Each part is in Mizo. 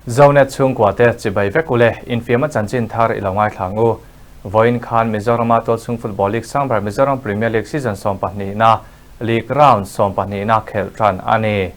Zonet chhungkua te chibai vek ule, infiamna chanchin thar i lo ngaithla ang u. Vawiin khan Mizorama tualchhung Football League sangber Mizoram Premier League season sawmpahnihna League round sawmpahnihna khelh tan a ni.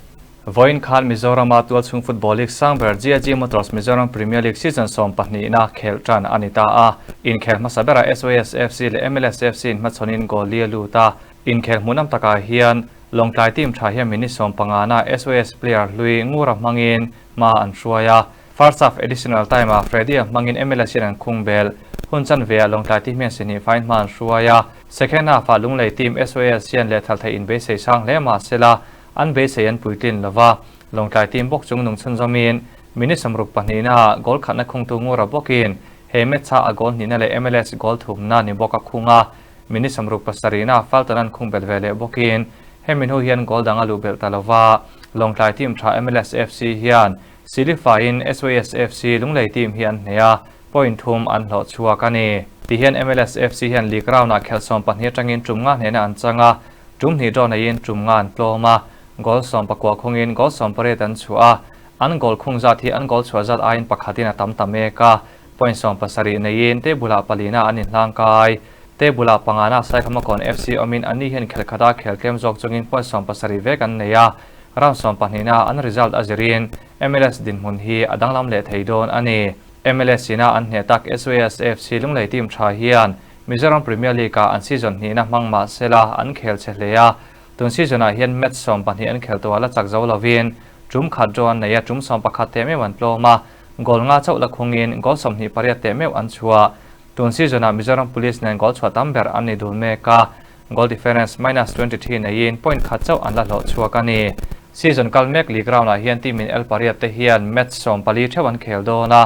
Vawiin khan Mizorama tualchhung Football League sangber GIG Motors Mizoram Premier League season sawmpahnihna khelh tan a ni ta a. Inkhel hmasa berah SOS FC leh MLS FC inhmachhawnin goal li a lut a. Inkhel hmuhnawm takah hian Lawngtlai team tha hian minute sawmpangana SOS player hlui Ngura hmangin hma an hruai a. First half additional time ah Freddy-a hmangin MLS hian an khung bel. Hun chanve ah Lawngtlai team hian sihnih faiin hma an hruai a. Second half ah Lunglei team SOS hian lehthal theih inbeisei sang hle mahsela an beisei an puitlin lo va. Lawngtlai team bawk chung nung chhunzawmin minute 62 ah goal khatna khungtu Ngura bawkin he match ah a goal hnihna leh MLS goal thumna ni bawk a khung a. Minute 67 ah Falton an khung belh ve leh bawkin hemi hnu hian goal dang a luh belh ta lo va. Lawngtlai team tha MLS FC hian Silifaiin SOS FC Lunglei team hi an hneh a, point thum an hlawh chhuak a ni. Tihian MLS FC hian league round ah khelh 12 atangin tum nga hnehna an chang a, tum hnih draw neiin tum nga an tlawm a, goal 19 khungin goal 18 an chhuah a, an goal khung zat hi an goal chhuah zat aiin pakhatin a tam ta mek a, point 70 neiin table ah palina an inhlangkai. Table ah pangana Saikhamakawn FC awmin anni hian khel khata khel tlem zawk chungin point 70 vek an nei a, round 12 ah an result a zirin MLS dinhmun hi a danglam leh thei dawn a ni. MLS ina an hneh tak SOS FC Lunglei team tha hian Mizoram Premier League ah an season hnihna hmang mah sela an khel che hle a, tun season ah hian match 12 an khel tawh a la chak zo lovin tum khat draw an nei a, tum 11 teh meuh an tlawm a, goal nga chauh la khungin goal 28 teh meuh an chhuah. Tun season ah Mizoram Police nen goal chhuah tam ber an ni dun mek a, goal difference minus 23 neiin point khat chauh an la hlawh chhuak a ni. Season kal mek league round ah hian team in el pariat te hian match 14 theuh an khel dawn a,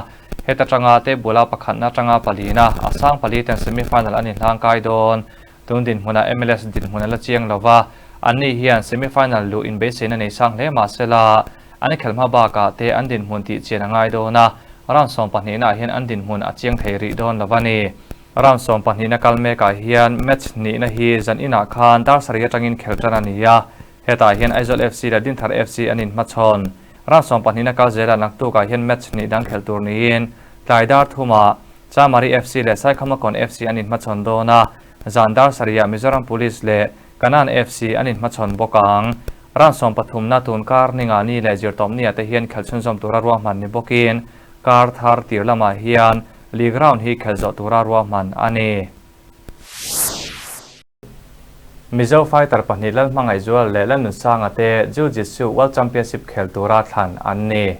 heta tanga table a pakhatna tanga palina a sang pali ten semi final an inhlangkai dawn. Tun dinhmunah MLS dinhmun a la chiang lo va, anni hian semi final luh inbeisei-na nei sang hle mah sela an khelh hma bakah te an dinhmun tih chian a ngai dawn a, round 12 ah hian an dinhmun a chiang thei rih dawn lo a ni. Round 12 kal mekah hian match hnihna hi zan inah khan dar sarih atangin khelh tan a ni a, hetah hian Aizawl FC leh Dinthar FC an inhmachhawn. Round 12 kal zelah naktukah hian match hnih dang khelh tur niin tlai dar thumah Chamari FC leh Saikhamakawn FC an inhmachhawn dawn a, zan dar sarihah Mizoram Police leh Kanan FC an inhmachhawn bawk ang. Round 13 tun kar ninga ni leh zirtawpnia te hian khelh chhunzawm tura ruahman ni bawkin kar thar tir lamah hian league round hi khelh zawh tura ruahman a ni. Mizo fighter pahnih Lalhmangaihzuala leh Lalnunsanga te Jiu-Jitsu World Championship khel tura thlan an ni.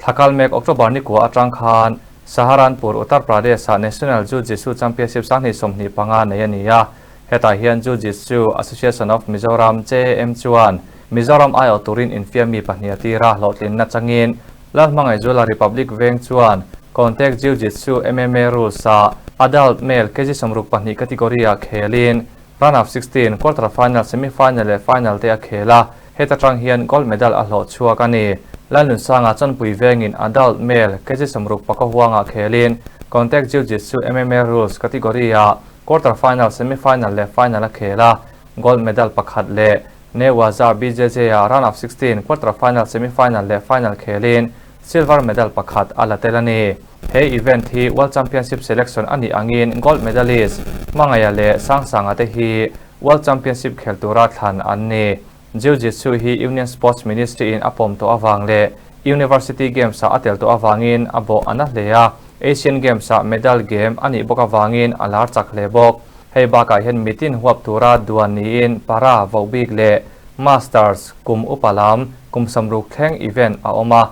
Thla mek October ni kua atang khan Saharanpur, Uttar Pradesh-ah National Jiu-Jitsu Championship 2025 nei a ni a. Hetah hian Jiu-Jitsu Association of Mizoram, JAM, chuan Mizoram aiawh turin infiam mi pahnih a tir a, hlawhtlinna changin Lalhmangaihzuala Republic Veng chuan Contact Jiu-Jitsu MMA Rules-ah Adult Male kg 62 category-ah khelin Round of 16, Quarter Final, Semi Final leh Final te a khel a, heta tang hian gold medal a hlawh chhuak a ni. Lalnunsanga Chawnpui Vengin Adult Male kg 60 huangah khelin Contact Jiu-Jitsu MMA Rules category-ah Quarter Final, Semi Final leh Final a khel a, gold medal pakhat leh Newaza BJJ-ah Round of 16, Quarter Final, Semi Final leh Final khelin silver medal pakhat a la tel a ni. He event hi World Championship selection a nih angin gold medalist Hmangaia leh Sangsanga te hi World Championship khel tura thlan an ni. Jiu-Jitsu hi Union Sports Ministry in a pawm tawh avang leh University Games-ah a tel tawh avangin a bawh a na hle a, Asian Games-ah medal game a nih bawk avangin a lar chak hle bawk. Hei bakah hian mitin huap tura duan niin para vohbik leh Masters kum upa lam kum 60 thleng event a awm a,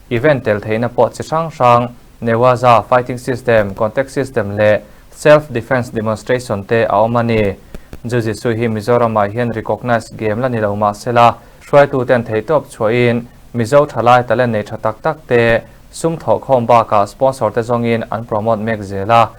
event tel theihna pawh chi hrang hrang Newaza fighting system, contact system leh self defence demonstration te a awm a ni. Jiu-Jitsu hi Mizoramah hian recognise game la ni lo mah sela, hruaituten theihtawp chhuahin Mizo thalai talent nei tha tak tak te sum thawh khawm bakah sponsor te zawngin an promote mek zel a.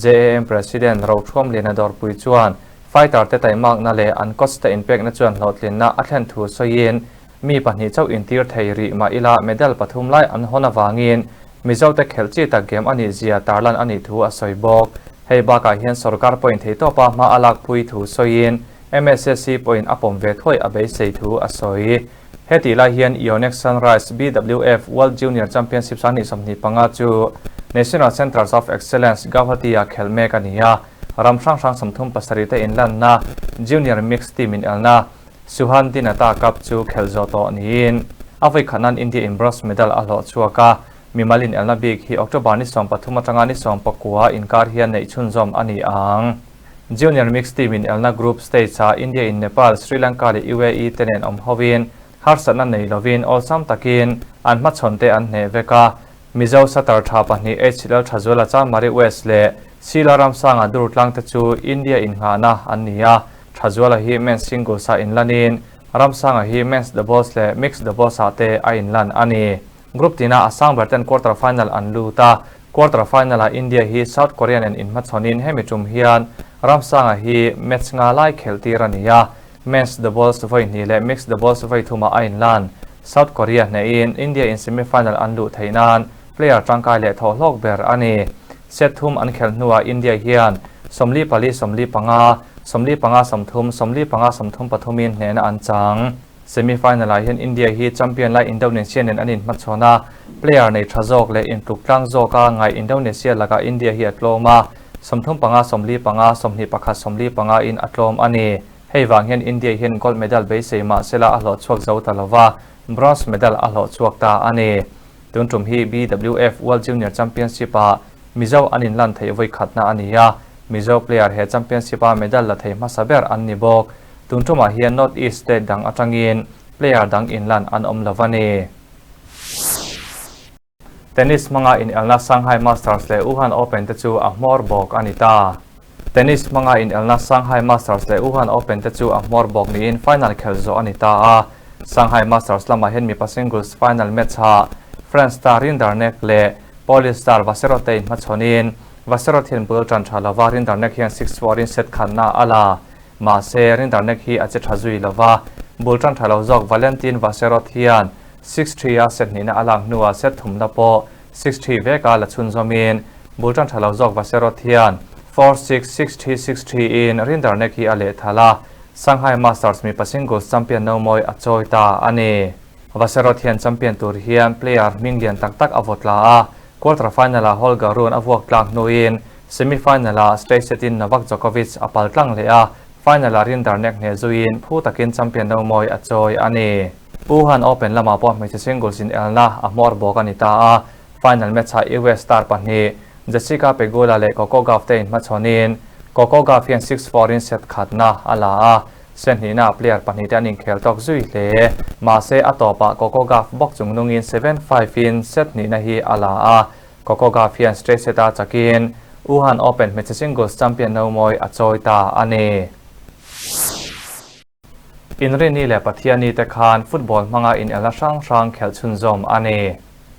JAM President Rothuam Liana Dawrpui chuan fighter te taimakna leh an coach te inpekna chuan hlawhtlinna a thlen thu sawiin mi pahnih chauh intir thei rih mah ila medal pathum lai an hawn avangin Mizo te khelh chi tak game a nih zia tarlan a nih thu a sawi bawk. Hei bakah hian sarkar pawhin theitawpa hma a lak pui thu sawiin MSSC pawhin a pawm ve thuai a beisei thu a sawi. Hetih lai hian Yonex Sunrise BWF World Junior Championship 2025 chu National Centres of Excellence, Gauhati-ah khelh mek a ni a, ram hrang hrang 37 te inlanna Junior Mixed Team inelna Suhan Dinata Cup chu khelh zawh tawh niin a vawikhat nan India in bronze medal a hlawh chhuak a, mimal inelna bik hi October ni 13 atanga ni 19 inkar hian neih chhunzawm a ni ang. Junior Mixed Team inelna Group Stage-ah India in Nepal, Sri Lanka leh UAE te nen awm hovin harsatna nei lovin awlsam takin an hmachhawn te an hneh vek a. Mizo satar tha pahnih HL Thazuala Chanmari West leh Sheila Ramsanga Durtlang te chu India innghahna an ni a. Thazuala hi Men's Singles-ah inlanin Ramsanga hi Men's Doubles leh Mixed Doubles-ah te a inlan a ni. Group tina a sang ber ten quarter final an lut a, quarter final-ah India hi South Korea nen inhmachhawnin hemi tum hian Ramsanga hi match nga lai khelh tir a ni a, Men's doubles vawi hnih leh mixed doubles vawi thumah a inlan. South Korea hnehin India in semi final an luh theih nan player tangkai leh thawh hlawk ber a ni. Set thum an khelh hnuah India hian 44 45, 45 30, 45 30 pathumin hnehna an chang. Semi final ah hian India hi champion lai Indonesia nen an inhmachhawn a, player nei tha zawk leh intluk tlang zawka ngaih Indonesia lakah India hi a tlawm a, 35 45, 21 45 in a tlawm a ni. Hei vang hian India hian gold medal beisei mah sela a hlawh chhuak zo ta lova, bronze medal a hlawh chhuak ta a ni. Tun tum hi BWF World Junior Championship ah Mizo an inlan theih vawi khatna a ni a, Mizo player he championship a medal la thei hmasa ber an ni bawk. Tun tumah hian North East state dang atangin player dang inlan an awm lo a ni. Tennis hmanga inelna Shanghai Masters leh Wuhan Open te chu a hmawr bawk a ni ta. Tennis hmanga inelna Shanghai Masters leh Wuhan Open te chu a hmawr bawk niin final khelh zawh a ni ta a. Shanghai Masters lamah hian mipa singles final match-ah France star Rinderknech leh Polish star Vacherot te inhmachhawnin Vacherot hian bul tan tha lova Rinderknech hian 6-4 in set khatna a la. Mahse, Rinderknech hi a che tha zui lova, bul tan tha lo zawk Valentin Vacherot hian 6-3 a set hnihna a lak hnuah set thumna pawh 6-3 veka la chhunzawmin bul tan tha lo zawk Vacherot hian 4-6, 6-3, 6-3 in Rinderknech hi a lehthal a, Shanghai Masters mipa singles champion nomawi a chawi ta a ni. Vacherot hian champion tur hian player hming lian tak tak a vaw tla a, quarter final-ah Holger Rune a vuak tlak hnuin semi-final-ah straight set-in Novak Djokovic a pal tlang leh a, final-ah Rinderknech hneh zuiin phu takin champion nomawi a chawi a ni. Wuhan Open lamah pawh hmeichhe singles inelna a hmawr bawk a ni ta a, final match-ah US star pahnih Jessica Pegula leh Coco Gauff te inhmachhawnin Coco Gauff hian 6-4 in set khatna a la a, set hnihnaah player pahnih te an inkhel tawk zui hle. Mahse, a tawpah Coco Gauff bawk chung nungin 7-5 in set hnihna hi a la a, Coco Gauff hian straight set-a chakin Wuhan Open hmeichhe singles champion nomawi a chawi ta a ni. Inrinni leh Pathianni te khan football hmanga inelna hrang hrang khelh chhunzawm a ni.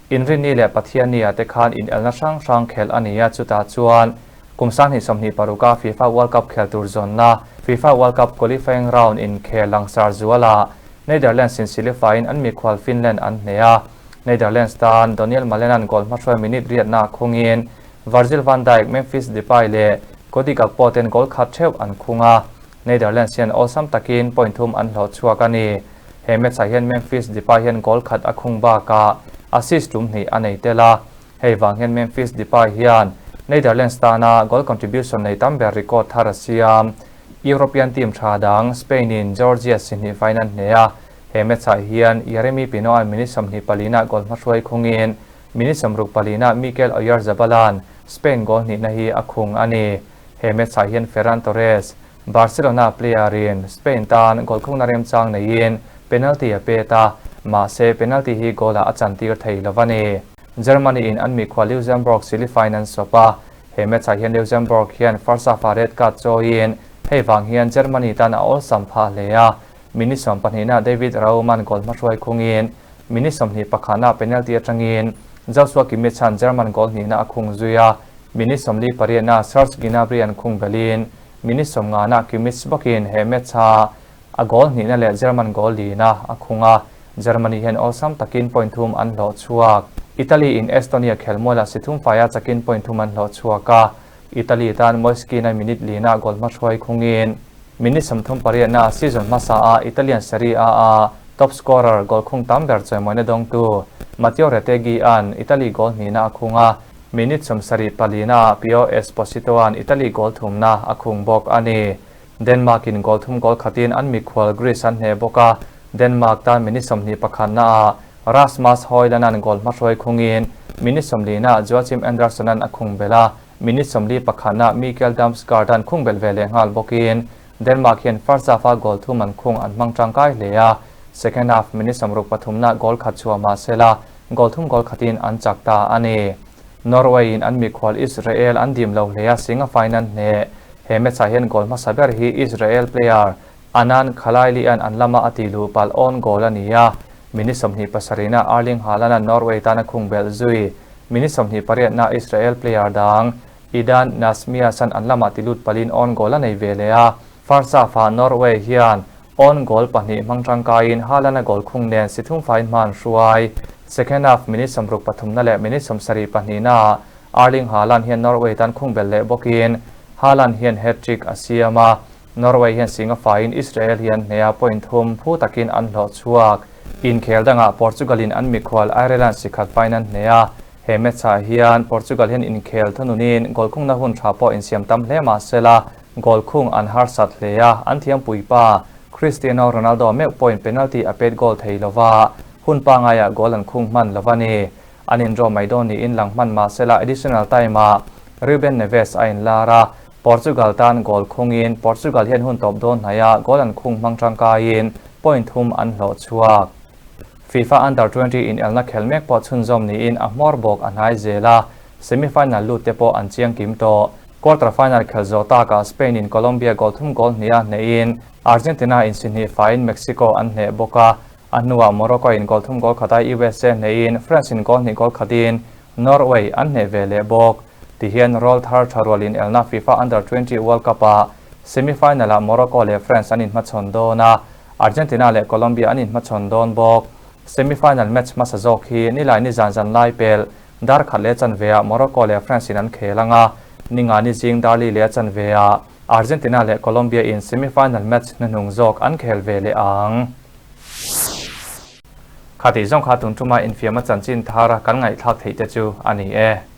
Inrinni leh Pathianni-ah te khan inelna hrang hrang khelh a ni a, chutah chuan kum 2026 a FIFA World Cup khel tur zawnna FIFA World Cup qualifying round inkhel langsar zualah Netherlands in silifaiin an mikhual Finland an hneh a, Netherlands tan Donyell Malen-a'n goal hmahruai minute riatna khungin Virgil van Dijk, Memphis Depay leh Cody Gakpo ten goal khat theuh an khung a. Netherlands hian awlsam takin point thum an hlawh chhuak a ni. He match-ah hian Memphis Depay hian goal khat a khung bakah assist tum hnih a nei tel a. Hei vang hian Memphis Depay hian Netherlands tana goal contribution nei tam ber record thar a siam. European team tha dang Spain-in Georgia sihnih faiin an hneh a. He match-ah hian Yeremy Pino-a'n minute 24-ah goal hmahruai khungin minute 64-ah Mikel Oyarzabal-a'n Spain goal hnihna hi a khung a ni. He match-ah hian Ferran Torres, Barcelona player-in Spain tan goal khungna remchang neiin penalty a pet a, mahse penalty hi goal-ah a chantir thei lo a ni. Germany-in an mikhua Luxembourg silifaiin an sawp a, he match-ah hian Luxembourg hian first half-ah red card chawiin hei vang hian Germany tan a awlsam phah hle a, minute 12-ah David Raum-a'n goal hmahruai khungin minute 21-ah penalty atangin Joshua Kimmich-a'n German goal hnihna a khung zui a. Minute 48-ah Serge Gnabry an khung belhin minute 50-ah Kimmich bawkin he match-a a goal hnihna leh German goal lina a khung a, Germany hian awlsam takin point thum an hlawh chhuak. Italy in Estonia khelmualah si thum faia chakin point thum an hlawh chhuak a, Italy tan Moise Kean-a minute lina goal hmahruai khungin minute 38-ah season hmasa a Italian Serie A a. Top scorer, goal khung tam ber chawimawina dawngtu Mateo Retegui-a'n Italy goal hnihna a khung a, minute 74 naah Pio Esposito-a'n Italy goal thumna a khung bawk a ni. Denmark-in goal thum goal khatin an mikhual Greece an hneh bawk a, Denmark tan minute 21 naah Rasmus Højlund-a'n goal hmahruai khungin minute 40 naah Joachim Andersen-a'n a khung belh a, minute 41 naah Mikkel Damsgaard-a'n khung belh ve leh nghal bawkin Denmark hian first half-a goal thum an khung an hmang tangkai hle a, second half minute 63 naah goal khat chhuah mahsela goal thum goal khatin an chak ta a ni. Norway-in an mikhual Israel an dim lo hle a, singa faiin an hneh. He match-ah hian goal hmasa ber hi Israel player Anan Khalaili-a'n an lama a ti luh palh own goal a ni a, minute 27 naah Erling Haaland-a'n Norway tan a khung belh zui. Minute 28 naah Israel player dang Idan Nachmias-a'n an lama ti lut palhin own goal a nei ve leh a. First half-ah Norway hian own goal pahnih hmang tangkaiin Haaland-a goal khung nen si thum faiin hma an hruai. Second half minute 63 na leh minute 72 naah Erling Haaland hian Norway tan khung belh leh bawkin Haaland hian hat-trick a siam a. Norway hian singa faiin Israel hian hneh a point thum phu takin an hlawh chhuak. Inkhel dangah Portugal-in an mikhual Ireland si khat faiin an hneh a. He match-ah hian Portugal hian inkhel thununin goal khungna hun tha pawh insiam tam hle mahsela goal khung an harsat hle a, an thiam puipa Cristiano Ronaldo meuh pawhin penalty a pet goal thei lova, hun pangaiah goal an khung hman lova ni. An indraw mai dawn niin lang hman mahsela additional time-ah Ruben Neves a inlar a, Portugal tan goal khungin Portugal hian hun tawp dawn hnaih a goal an khung hmang tangkaiin point thum an hlawh chhuak. FIFA Under 20 inelna khel mek pawh chhunzawm niin a hmawr bawk a hnai zel a, semi-final lut te pawh an chiang kim tawh. Quarter final khel zawh takah Spain in Colombia goal thum goal hnih a hnehin Argentina in si hnih faiin Mexico an hneh bawk a, a hnuah Morocco in goal thum goal khata USA hnehin France in goal hnih goal khatin Norway an hneh ve leh bawk. Tihian rawlthar tha rual inelna FIFA Under 20 World Cup-ah semi-final-ah Morocco leh France an inhmachhawn dawn a, Argentina leh Colombia an inhmachhawn dawn bawk. Semi-final match hmasa zawk hi nilai ni zan zan lai pel dar khat leh chanveah Morocco leh France in an khel ang a, ninga ni zing dar li leh chanveah Argentina leh Colombia in semi-final match hnuhnung zawk an khel ve leh ang. Khati zawng kha tun tuma infiamna chanchin thar kan ngaihthlak theih te chu a ni e.